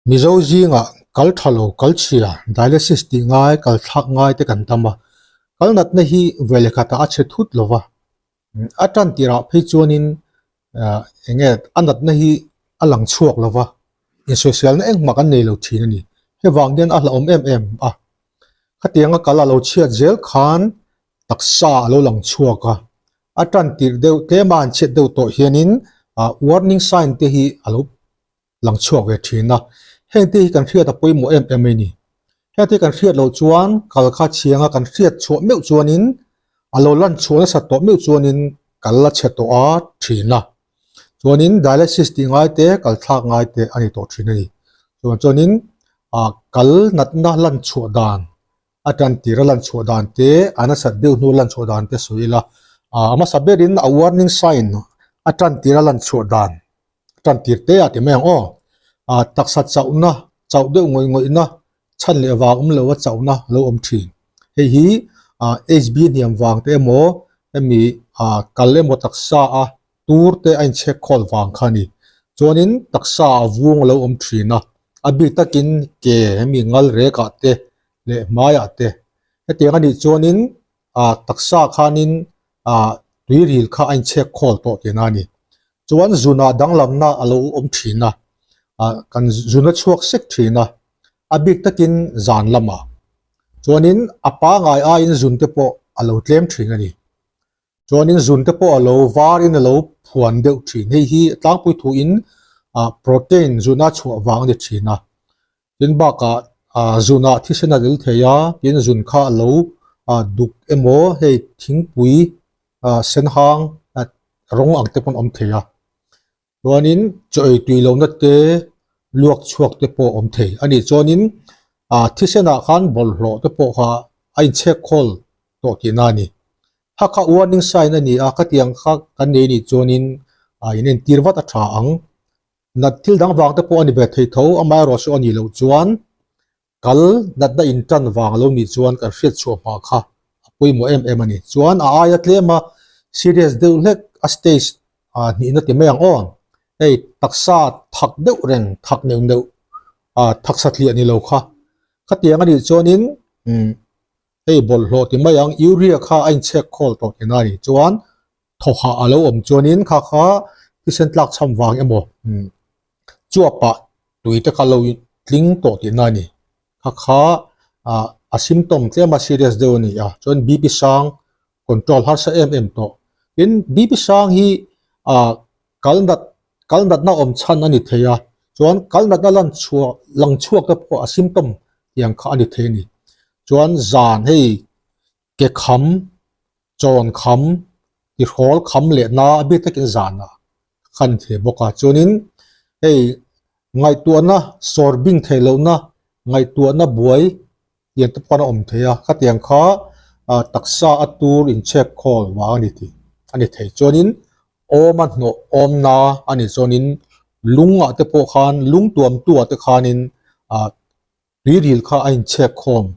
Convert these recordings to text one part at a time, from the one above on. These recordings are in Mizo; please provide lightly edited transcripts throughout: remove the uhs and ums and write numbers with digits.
Mizo zingah kal tha lo, kal chhia, dialysis tih ngai, kal thlak ngai te kan tam a. Kal natna hi ve leh khatah a chhe thut lo va. A tan tirah phei chuanin eng nge a natna hi a lang chhuak lo va, insawiselna engmah kan nei lo thin a ni. Hei vang hian a hlauhawm em em a. Khatianga kal a lo chhiat zel khan taksa a lo lang chhuak a. A tan tirh deuh tlema an chhiat deuh tawh hianin warning sign te hi a lo lang chhuak ve thin a, heng te hi kan hriat a pawimawh em em mai ni. Heng te kan hriat loh chuan kal kha chhianga kan hriat chhuah meuh chuanin a lo lan chhuah nasa tawh meuh chuanin kal a chhe tawh a thin a. Chuanin dialysis tih ngai te kal thlak ngai te a ni tawh thin a ni. Chuan chuanin ah kal natna lan chhuah dan a tan tir a lan chhuah dan te a nasat deuh hnu a lan chhuah dan te sawi ila ah a hmasa berin a warning sign a tan tir a lan chhuah dan tan tir te a ti mai ang aw ah taksa chauhna chauh deuh ngawih ngawih na chhan leh vang awm lo a chauhna a lo awm thin hei hi ah H B hniam vang te emaw hemi ah kal emaw taksa a tur te a inchhek khawl vang kha a ni. Chuanin taksa a vung a lo awm thin a, a bik takin ke hemi ngal rekah te leh hmaiah te. Hetiang a nih chuanin ah taksa khanin ah tuiril kha a inchhek khawl tawh tihna a ni. Chuan zunah danglamna a lo awm thin a, ah kan zun a chhuak sek thin a, a bik takin zan lamah. Chuanin a pangai aiin zun te pawh a lo tlem thin a ni. Chuanin zun te pawh a lo varin a lo phuan deuh thin. Hei hi tlangpui thuin ah protein zuna chhuah vang a ni thin a. Tin bakah ah zunah thisen a lel thei a, tin zun kha a lo ah duk emaw hei thingpui ah senhang rawng ang te pawn a awm thei a. Chuanin chaw ei tui lohna te luak chhuak te pawh a awm thei a ni. Chuanin ah thisenah khan bawlhhlawh te pawh kha a inchhek khawl tawh tihna a ni. Kha kha warning sign a ni a, khatiang kha kan nei nih chuanin ah in entir vat a tha ang. Nat thil dang vang te pawh a ni ve thei tho, amaherawhchu a nih loh chuan Kal natna in tan vang lo nih chuan kan hriat chhuah hma kha a pawimawh em em a ni. Chuan a aia tlem a serious deuh hlek a stage ah hnihna ti mai ang aw. Hei taksa thak deuh reng thak neuh neuh ah thak satliah ni lo kha. Khatiang a nih chuanin umm hei bawlhhlawh ti mai ang urea kha a inchhek khawl tawh tihna a ni. Chuan thawhah a lo awm chuanin kha kha thisen tlak chham vang emaw umm chuapah tui te kha lo tling tawh tihna a ni. Kha kha ah a symptom tlem a serious deuh a ni a, chuan BP sang control harsa em em tawh. Tin BP sang hi ah kal nat kal natna awm chhan a ni thei a, chuan kal natna lan chhuah lang chhuak te pawh a symptom tiang kha a ni thei a ni. Chuan zan hei ke kham, chawn kham, tihrawl kham leh na a bik takin zanah khan thei bawk a. Chuanin hei ngaihtuahna sawr bing theih lohna ngaihtuahna buai tiang te pawh a awm thei a. Khatiang kha taksa a tur inchhek khawl vang a ni tih a ni thei. Chuanin awm a hnawh awmna a nih chuanin lungah te pawh khan lung tuamtuah te khanin tuiril kha a inchhek khawm.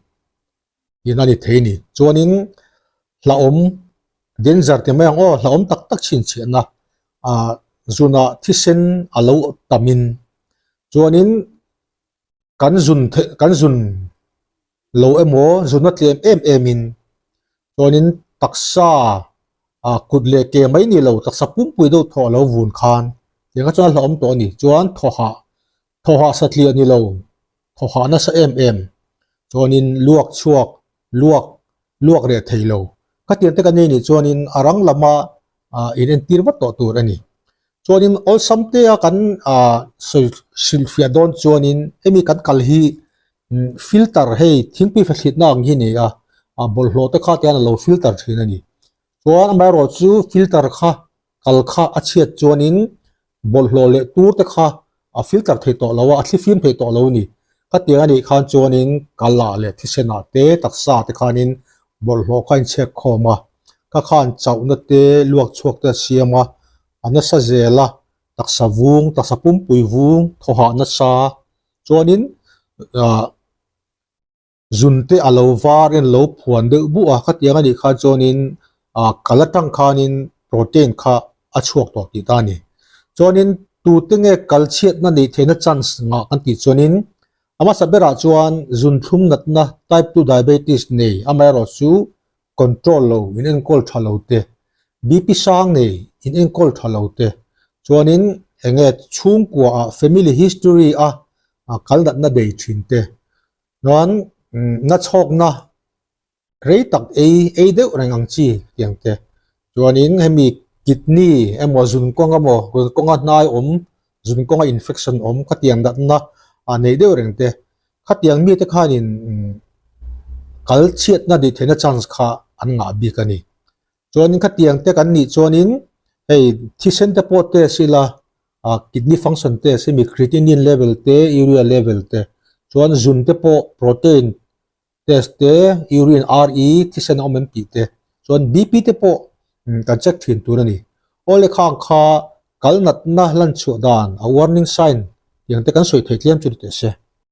in a ni thei ni. Chuanin hlauhawm danger ti mai ang aw, hlauhawm tak tak chhinchhiahna ah zunah thisen a lo tamin chuanin kan zun theih kan zun lo emaw zunna tlem em em in chuanin taksa ah kut leh ke mai ni lo taksa pumpui deuh thawh a lo vun khan tiang chuan a hlauhawm tawh a ni. Chuan thawhah thawhah satliah ni lo thawhah nasa em em chuanin luak chhuak luak luak reh thei lo. Khatiang te kan nei nih chuanin a rang lama ah in entir vat tawh tur a ni. Chuanin awlsam te a kan ah sawi hrilhfiah dawn chuanin hemi kan kal hi filter hei thingpui fahritna ang hi a ni a, ah bawlhhlawh te kha tian a lo filter thin a ni. Chuan amaherawhchu filter kha kal kha a chhiat chuanin bawlhhlawh leh tur te kha a filter thei tawh lo a, a thlifim thei tawh lo a ni. Khatiang a nih khan chuanin kalah leh thisenah te taksa te khanin bawlhhlawh kha a inchhek khawm a, kha khan chauhna te luak chhuak te a siam a, a nasa zel a, taksa vung, taksa pumpui vung, thawhah nasa chuanin ah Zun te a lo var in lo phuan deuh buh a, khatiang a nih khan chuanin ah kal atang khanin protein kha a chhuak tawh tih ta a ni. Chuanin Tute nge kal chhiatna neih theihna chance ngah kan tih chuanin a hmasa berah chuan zunthlum natna type 2 diabetes nei amaherawh chu control lo in enkawl tha lo te, BP sang nei in enkawl tha lo te chuanin enge chhungkua ah family history a kal natna nei thin te chuan na chhawkna Rei tak ei ei deuh reng ang chi tiang te. Chuanin hemi kidney emaw zun kawng emaw zun kawnga hnai awm, zun kawnga infection awm khatiang natna ah nei deuh reng te. Khatiang mite khanin kal chhiatna neih theihna chance kha an ngah bik a ni. Chuanin khatiang te kan nih chuanin hei thisen te pawh test ila ah kidney function test hemi creatinine level te, urea level te chuan zun te pawh protein test te, urine RE, thisen a awm em tih te, chuan BP te pawh kan check thin tur a ni. Awle khang kha kal natna lan chhuah dan a warning sign tiang te kan sawi thei tlem chu ni teh se.